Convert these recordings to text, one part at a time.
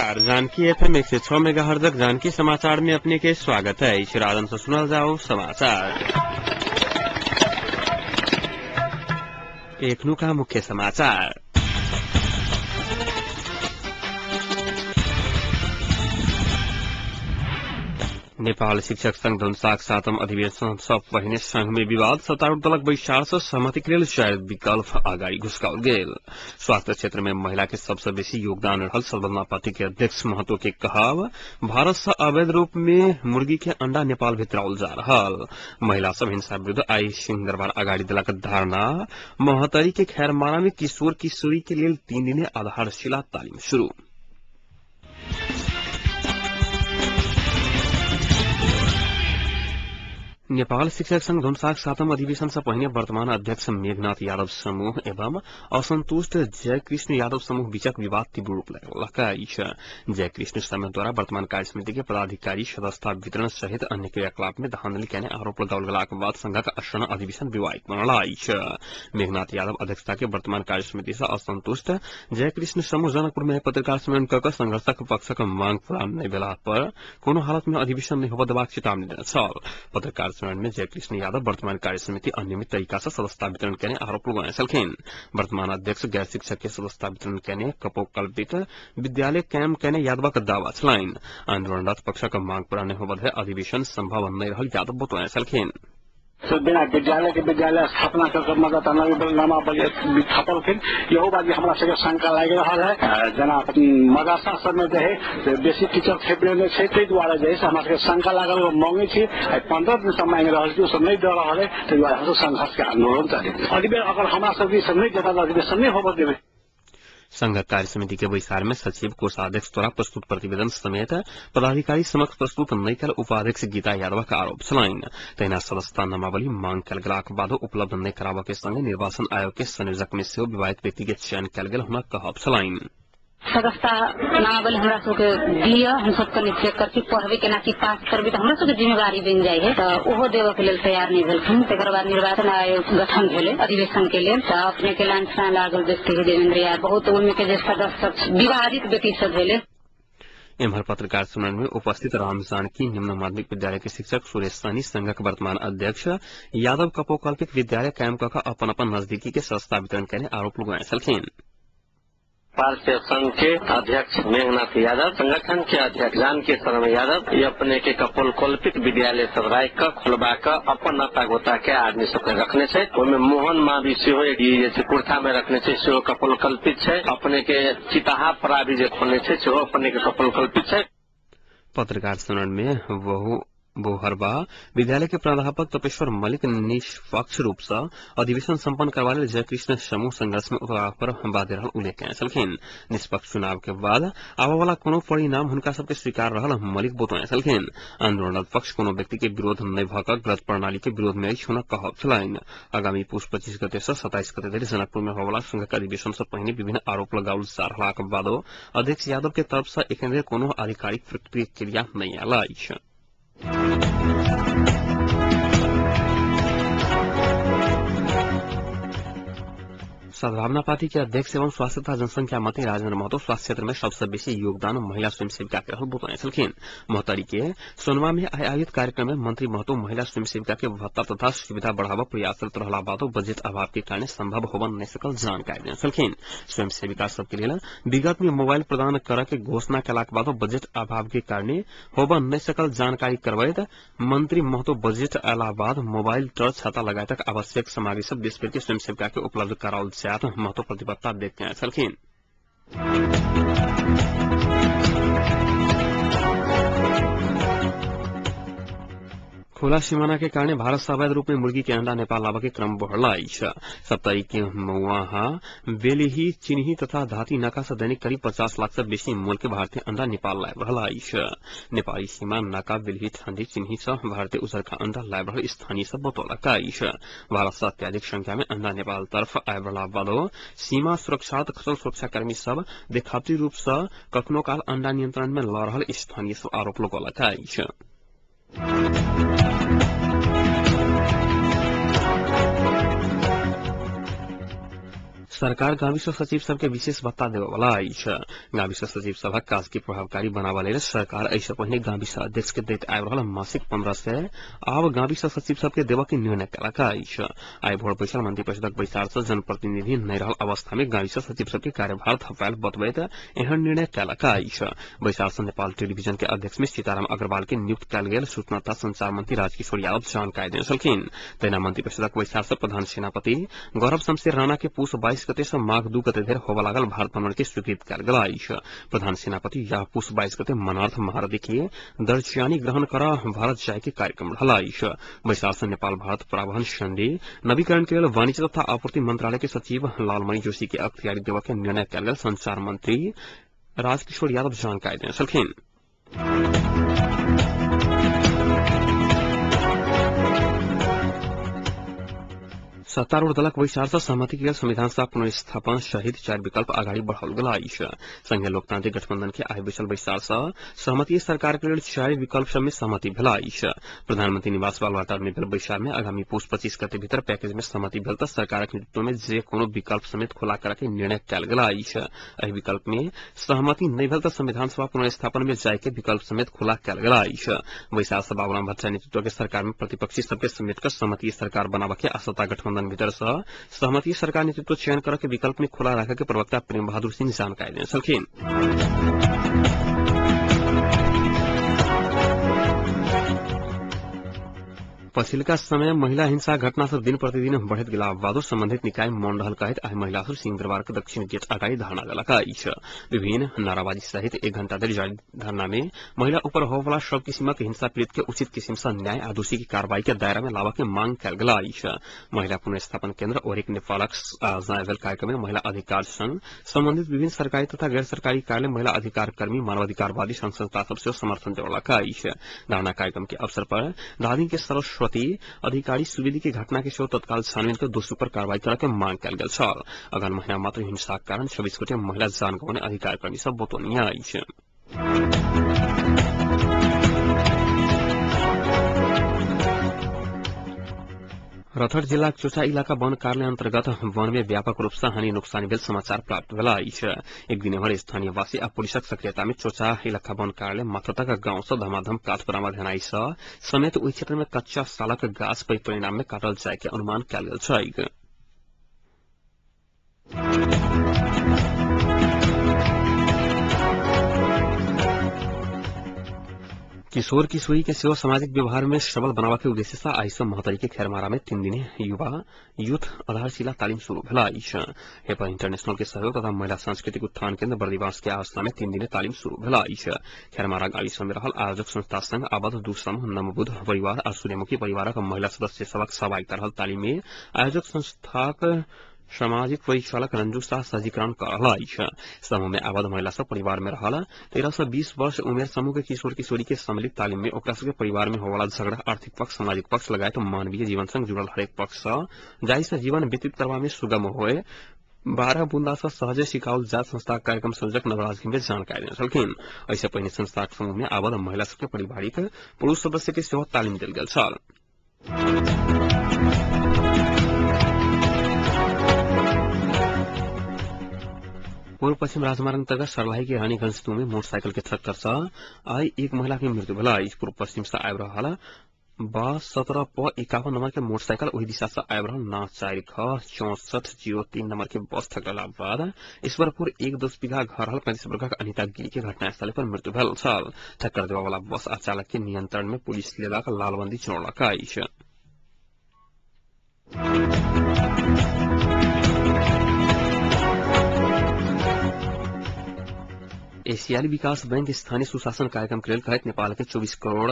नमस्कार। जानकी एफएम 106 मेगाहर्जक जानकी समाचार में अपने के स्वागत है। राजन से सुनल जाओ समाचार। एखनु का मुख्य समाचार। नेपाल शिक्षक संघ धनुषाक सातम अधिवेशन सँ पहिने संघ में विवाद, सत्तारूढ़ दलक बैसार सँ सहमति लेल चारि विकल्प अगाडि घुसकाओल गेल। स्वास्थ्य क्षेत्र में महिला के सबसे बेसी योगदान रहल सद्भावना पार्टी के अध्यक्ष महतो के कहब, भारत सँ अवैध रूप में मुर्गी के अंडा नेपाल भितराओल जा रहल। महिला सब हिंसा विरूद्ध आई सिंह दरबार अगाडि देलक धारणा। महोत्तरी के खैरमारा में किशोर किशोरी के लेल 3 दिने आधारशिला तालिम शुरू। नेपाल शिक्षक संघ धनुषाक सातम अधिवेशन से पहिने वर्तमान अध्यक्ष मेघनाथ यादव समूह एवं असंतुष्ट जयकृष्ण यादव समूह बीचक विवाद तीव्र रूप लेलक अछि। जयकृष्ण समूह द्वारा वर्तमान कार्यसमिति के पदाधिकारी सदस्यता वितरण सहित अन्य क्रियाकलाप में धांधली केने आरोप लगाओल गेलाक बाद संघक आसन्न अधिवेशन विवादित बनल अछि। मेघनाथ यादव अध्यक्षता के वर्तमान कार्यसमिति से असंतुष्ट जयकृष्ण समूह जनकपुर में पत्रकार सम्मेलन क संघर्षक पक्षक मांग पूरा नहि भेला पर कोनो हालत में अधिवेशन नहि होबय देबाक चेतावनी देने छल। पत्रकार में जयकृष्ण यादव वर्तमान कार्यसमिति अनियमित तरीका से सदस्यता वितरण केने आरोप लगौने छलखिन। वर्तमान अध्यक्ष गैर शिक्षक के सदस्यता वितरण केने कपोकल्पित विद्यालय कायम केने यादवक दावा छलनि। आंदोलनरत पक्षक मांग पूरा नहि होबय धरि अधिवेशन संभव नहि रहल यादव बतौने छलखिन। बिना विद्यालय के विद्यालय स्थापना कर नामावली थपलखिन, इहो बात हमरा सबके शंका लागि रहल है। जेना मदरसा सबमे जे है बेसी टीचर थपले नहि छै, ताहि दुआरे जे है से हमरा सबके शंका लागल। मांगे छी 15 दिन से मांगि रहल छी, ओ सब नहि दऽ रहल है, ताहि दुआरे हमसब संघर्ष के आंदोलन चले। अधिवेशन अगर हमरा सबके सब नहि देता अधिवेशन नहि होबऽ देबै। संघक कार्य समिति के बैसार में सचिव कोषाध्यक्ष द्वारा प्रस्तुत प्रतिवेदन समेत पदाधिकारी समक्ष प्रस्तुत नहि कयल उपाध्यक्ष गीता यादवक आरोप छलनि। तहिना सदस्यता नामावली मांग कयल गेलाक बादो उपलब्ध नहि कराबय के संगे निर्वाचन आयोग के संयोजक में सेहो विवादित व्यक्ति के चयन कयल गेल हुनक कहब छलनि। सदस्यता नामावली हमरा सबके दिअ, हमसब कनि चेक करके पढ़बै केना की पास करबै तऽ हमरा सबके जिम्मेवारी बनि जाइ है, तऽ ओहो देबऽ के लेल तैयार नहि भेलखिन। तकर बाद निर्वाचन आयोग गठन भेलै अधिवेशन के लेल, तऽ अपने के लांछना लागल व्यक्ति देवेंद्र यादव, बहुत ओहिमे के जे सदस्य सब विवादित व्यक्ति सब भेलै। एम्हर पत्रकार सम्मेलन में उपस्थित राम जानकी निम्न माध्यमिक विद्यालय के शिक्षक सुरेश सहनी संघक वर्तमान अध्यक्ष यादव कपोकल्पित विद्यालय कायम कऽ अपन अपन नजदीकी के सदस्यता वितरण केने आरोप लगौने छलखिन। नेपाल संघ के अध्यक्ष मेघनाथ यादव, संगठन के अध्यक्ष जानकी शरण यादव ये अपने के कपोलकल्पित विद्यालय सब राखि कऽ खोलबा कऽ अपन नाता गोता के आदमी सबके रखने छै। ओहिमे मोहन मावी सेहो जे छै कुर्था में रखने छै, सेहो कपोलकल्पित छै। अपने के चिताहा परा भी जे खोलने छै सेहो अपने के कपोलकल्पित छै। पत्रकार सम्मेलन में बहु बोहरबा विद्यालय के प्राध्यापक तपेश्वर मलिक निष्पक्ष रूप से अधिवेशन संपन्न करवा लेल जयकृष्ण समूह संघर्ष में उतरला पर बाध्य रहल उल्लेख केने छलखिन। निष्पक्ष चुनाव के बाद आबय वाला कोनो परिणाम हुनका सबके स्वीकार रहल मलिक बतौने छलखिन। आंदोलनरत पक्ष कोनो व्यक्ति के विरोध नहि भऽ कऽ गलत प्रणाली के विरोध में अछि हुनक कहब छलनि। आगामी पुष 25 गते से 27 गते धरि जनकपुर में होबय वाला संघक अधिवेशन से पहिने विभिन्न आरोप लगाओल जा रहलाक बादो अध्यक्ष यादव के तरफ से एखन धरि कोनो आधिकारिक प्रतिक्रिया नहि आयल अछि। सद्भावना पार्टी के अध्यक्ष एवं स्वास्थ्य तथा जनसंख्या मंत्री राजेन्द्र महतो स्वास्थ्य क्षेत्र में सबसे बेसी योगदान महिला स्वयंसेविका के रहल बतौने छलखिन। महोत्तरी के सोनवा में आयोजित कार्यक्रम में मंत्री महतो महिला स्वयंसेविका के भत्ता तथा सुविधा बढ़ावा प्रयासरत रहला बादो बजट अभाव के कारण संभव होबय नहि सकल जानकारी देने छलखिन। स्वयंसेविका सबके लेल विगत में मोबाइल प्रदान करऽ के घोषणा केलाक बादो बजट अभाव के कारण होबय नहि सकल जानकारी करबैत मंत्री महतो बजट अयला बाद मोबाइल, टर्च, छाता लगायतक आवश्यक सामग्री सब देशभर के स्वयंसेविका के उपलब्ध कराओल महतो प्रतिबद्धता व्यक्त केने छलखिन। खुला सीमाना के कारण भारत से अवैध रूप में मुर्गी के अंडा नेपाल लाबऽ के क्रम बढ़ल अछि। सप्तरी के मौआहा, बेलिही, चिन्ही तथा धाती नाका से दैनिक करीब 50 लाख से बेसी मोल के भारतीय अंडा नेपाल लाबि रहल अछि। नेपाली सीमा नाका बेलही, ठंडी, चिन्ही से भारतीय उजरका अंडा लाबि रहल स्थानीय सब बतौलक अछि। भारत से अत्याधिक संख्या में अंडा नेपाल तरफ आबि रहला बादो सीमा सुरक्षार्थ खसल सुरक्षाकर्मी सब देखावटी रूप से कखनो काल अंडा नियंत्रण में लऽ रहल स्थानीय सब आरोप लगौलक अछि। सरकार गाविस सचिव सबके विशेष भत्ता देबय वाला अछि। गाविस सचिव सभक काज के प्रभावकारी बनाबऽ लेल सरकार एहिसँ पहिने गाविस अध्यक्ष के दैत आबि रहल मासिक 1500 आब गाविस सचिव सबके देबऽ के निर्णय केलक अछि। आइ भोर बैसल मंत्रिपरिषदक बैसार सँ जनप्रतिनिधि नहि रहल अवस्था में गाविस सचिव सबके कार्यभार थपायल बतबैत एहन निर्णय केलक अछि। बैसार सँ नेपाल टेलीविजन के अध्यक्ष में सीताराम अग्रवाल के नियुक्त कयल गेल सूचना तथा संचार मंत्री राजकिशोर यादव जानकारी देने छलखिन। तहिना मंत्रिपरिषदक बैसार सँ प्रधान सेनापति गौरव शमशेर राणा के पुष 22 गते सँ माघ 2 गते धरि होबय लागल भारत भ्रमण के स्वीकृत कयल गेल अछि। प्रधान सेनापति यह पुष 22 गते मनार्थ महारथी के दर्जियानी ग्रहण कर भारत जाय के कार्यक्रम रहल अछि। बैसार सँ नेपाल भारत परिवहन संधि नवीकरण के लेल वाणिज्य तथा आपूर्ति मंत्रालय के सचिव लालमणि जोशी के अख्तियारी देबय के निर्णय कयल गेल संचार मंत्री राजकिशोर यादव जानकारी देने छलखिन। सत्तारूढ़ दलक बैसार सँ सहमति के संविधान सभा पुनर्स्थापन सहित 4 विकल्प अगाडि बढ़ाओल गेल अछि। संघीय लोकतांत्रिक गठबंधन के आइ बैसल बैसार सँ सहमति सरकार के लेल 4 विकल्प सब में सहमति भेल अछि। प्रधानमंत्री निवास बालुवाटार में भेल बैसार में आगामी पुष 25 गते भीतर पैकेज में सहमति भेल त सरकारक नेतृत्व में जे कोनो विकल्प समेत खुला करऽ के निर्णय कयल गेल अछि। एहि विकल्प में सहमति नहि भेल त संविधान सभा पुनर्स्थापन में जाय के विकल्प समेत खुला कयल गेल अछि। बैसार सँ बाबूराम भट्टराई नेतृत्व के सरकार में प्रतिपक्षी सबके समेट कर सहमति सरकार बनाबऽ के आ सत्ता गठबंधन भीतर सँ सहमति सरकार नेतृत्व चयन करऽ के विकल्प में खुला राखऽ के प्रवक्ता प्रेम बहादुर सिंह जानकारी देने छलखिन। पछिल्का समय महिला हिंसा घटना सब दिन प्रतिदिन बढ़ैत गेला बादो संबंधित निकाय मौन रहल कहैत आइ महिला सब सिंहदरबार के दक्षिण गेट अगाडि धरना देलक अछि। विभिन्न नाराबाजी सहित 1 घंटा धरि जारी धरना में महिला ऊपर होबयवला सब किसिमक हिंसा पीड़ित के उचित किसिम सँ न्याय आ दोषी के कार्रवाई के दायरा में लाबऽ के मांग कयल गेल अछि। महिला पुनर्स्थापन केन्द्र ओरिक नेपालक भेल कार्यक्रम में महिला अधिकार संग संबंधित विभिन्न सरकारी तथा गैर सरकारी कार्यालय महिला अधिकार कर्मी मानवाधिकारवादी संघ संस्था सब सेहो समर्थन देलक अछि। धरना कार्यक्रम के अवसर पर धादिङ के सरस्वती अधिकारी सुवेदी के घटना के सेहो तत्काल छानबीन कर दोषी पर कार्रवाई करऽ के मांग कयल गेल छल। अगहन महीना मात्र हिंसाक कारण 26 गोटे महिला जान गमाउने अधिकार कर्मी सब बतौने अछि। रथट जिलाक चोचा इलाका वन कार्यालय अंतर्गत वन में व्यापक रूप से हानि नुकसान भेल समाचार प्राप्त भेल अछि। एक दिनभर स्थानीयवासी आ पुलिसक सक्रियता में चोचा इलाका वन कार्यालय माथतक गांव से धमाधम काठ बरामद हेनाई सँ समेत ओहि क्षेत्र में कच्चा सालक गाछ पैघ परिणाम में काटल जाय के अनुमान कयल गेल छैक। किशोर किशोरी के सेहो सामाजिक व्यवहार में सबल बनाबऽ के उद्देश्य सँ आइ सँ महोत्तरी के खैरमारा में 3 दिने युवा यूथ आधारशिला तालिम शुरू भेल अछि। हेपर इंटरनेशनल के सहयोग तथा महिला सांस्कृतिक उत्थान केन्द्र बर्दिवास के आयोजना में 3 दिने तालिम शुरू भेल अछि। खैरमारा गाविस में रहल आयोजक संस्था संग आबद्ध 2 समूह नवबुद्ध परिवार आ सूर्यमुखी परिवारक महिला सदस्य सभक सहभागिता रहल तालिम में आयोजक संस्थाक सामाजिक परिचालक रंजू शाह सज्जीकरण कर रहल अछि। समूह में आबद्ध महिला सब परिवार में रहल 13 से 20 वर्ष उमेर समूह के किशोर किशोरी के सम्मिलित तालिम में ओकरा सबके परिवार में होवाला झगड़ा, आर्थिक पक्ष, सामाजिक पक्ष लगायत मानवीय जीवन संग जुड़ल हरेक पक्ष सँ जाहि सँ जीवन व्यतीत करबा में सुगम होए 12 बुंदा सँ सहजे सिखाओल जात संस्थाक कार्यक्रम संयोजक नवराज घिमिरे जानकारी देने छलखिन। एहिसँ पहिने संस्थाक समूह में आबद्ध महिला सबके पारिवारिक पुरुष सदस्य के सेहो तालिम देल गेल छल। पूर्व पश्चिम राजमार्ग अंतर्गत सर्लाही के रानीगंज 2 में मोटरसाइकिल के टक्कर से आई एक महिला के मृत्यु भेल अछि। पूर्व पश्चिम से आबि रहल बस 17 प 51 नंबर के मोटरसाइकिल ओहि दिशा से आबि रहल ना 4 ख 64 03 नंबर के बस ठकरला बाद ईश्वरपुर 1 10 बीघा घर रहल 35 वर्षक अनिता गिरी के घटनास्थल पर मृत्यु भेल छल। टक्कर देबय वाला बस आ चालक के नियंत्रण में पुलिस लेलक लालबंदी चोरलक अछि। एशियाली विकास बैंक स्थानीय सुशासन कार्यक्रम के लेल कहैत नेपाल के 24 करोड़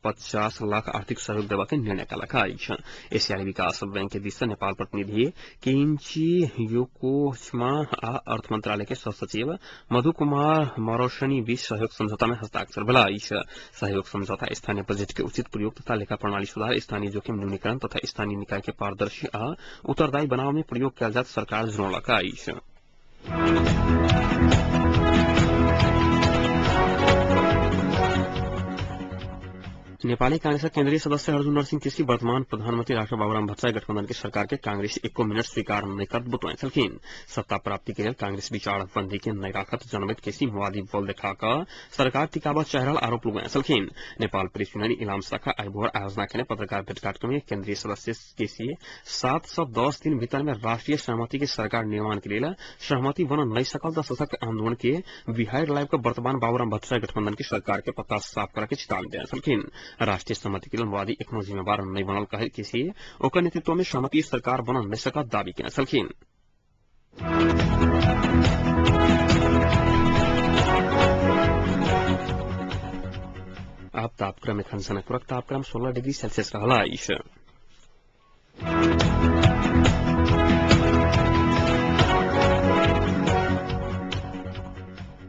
50 लाख आर्थिक सहयोग देबऽ के निर्णय केलक अछि। एशियाली विकास बैंक के दिस सँ नेपाल प्रतिनिधि केन्ची योकोस्मा आ अर्थ मंत्रालय के सहसचिव मधु कुमार मरोशनी बीच सहयोग समझौता में हस्ताक्षर भेल अछि। सहयोग समझौता स्थानीय बजट के उचित प्रयोग तथा लेखा प्रणाली सुधार, स्थानीय जोखिम न्यूनीकरण तथा स्थानीय निकाय के पारदर्शी आ उत्तरदायी बनाव में प्रयोग कयल जात सरकार जनौलक अछि। नेपाली कांग्रेसक केन्द्रीय सदस्य अर्जुन नरसिंह केसी वर्तमान प्रधानमंत्री डाक्टर बाबूराम भट्टराई गठबंधन के सरकार के कांग्रेस एको मिनट स्वीकार नहीं कर बतौने छलखिन। सत्ता प्राप्ति के लेल कांग्रेस विचार बंदी के नहीं राखत जनबैत केसी माओवादी बल देखा कऽ सरकार टिकाबऽ चाहि रहल आरोप लगौने छलखिन। नेपाल प्रेस यूनियन इलाम शाखा आइ भोर आयोजना केने पत्रकार भेटघाट में केन्द्रीय सदस्य केसी 7 से 10 दिन भीतर में राष्ट्रीय सहमति के सरकार निर्माण के लेल सहमति बन नहीं सकल त सशक्त आंदोलन के बिहार लाइव के वर्तमान बाबूराम भट्टराई गठबंधन के सरकार के पत्ता साफ करे के चेतावनी देने छलखिन। राष्ट्रीय सहमति के लेल माओवादी एखनो जिम्मेवार नहीं बनल कहे केसी ओकर नेतृत्व में सहमति सरकार बनल नहीं सकत दावी केने छलखिन। अब तापक्रम एखन जनकपुरक तापक्रम 16 डिग्री सेल्सियस रहल अछि।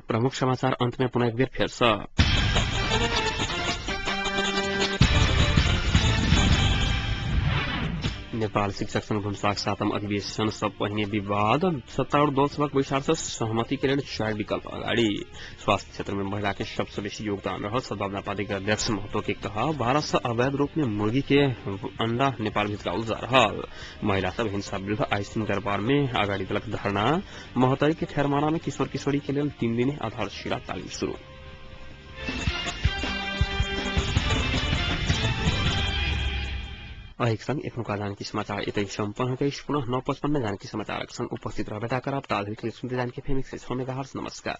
प्रमुख समाचार अंत में पुनः एक बेर फेर सँ। नेपाल शिक्षक संघ भूमसाक 7म अधिवेशन सब पहिने विवाद, सत्तारूढ़ दल सभक बैसार से सहमति के लेल 4 विकल्प अगाडि। स्वास्थ्य क्षेत्र में महिला के सबसे बेसी योगदान रहल सद्भावना पार्टी के अध्यक्ष महतो के कहा भारत से अवैध रूप में मुर्गी के अंडा नेपाल भित्राउल जा रहल। महिला सब हिंसा विरूद्ध आइसिन दरबार में अगाडि दलक धरना। महोत्तरी के खैरमाना में किशोर किशोरी के लेल 3 दिने आधारशिला तालिम शुरू। एहिक संग एखनुका जानकी समाचार एतै सम्पन्न होइत अछि। पुनः 9:55 जानकी समाचारक संग उपस्थित रहबे करब। ताधरि सुनते जानकी एफएम 106 मेगाहर्ट्ज। नमस्कार।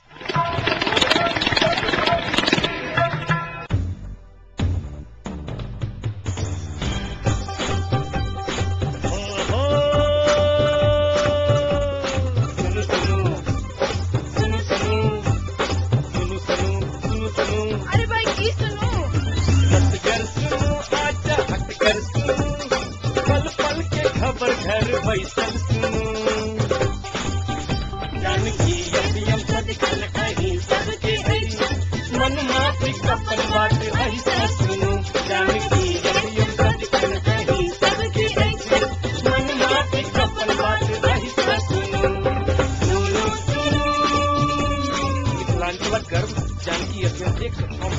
अरे भाई की सुनू, खबर घर बैसल सुनू, जानकी एफएम सदिखन अहीं सबके अछि, मन माफिक अपन बात ऐसा सुनू, जानकी एफएम सदिखन अहीं सबके अछि, मन माफिक अपन बात ऐसा सुनू, सुनू सुनू। मिथिलांचलक गर्व जानकी एफएम 106।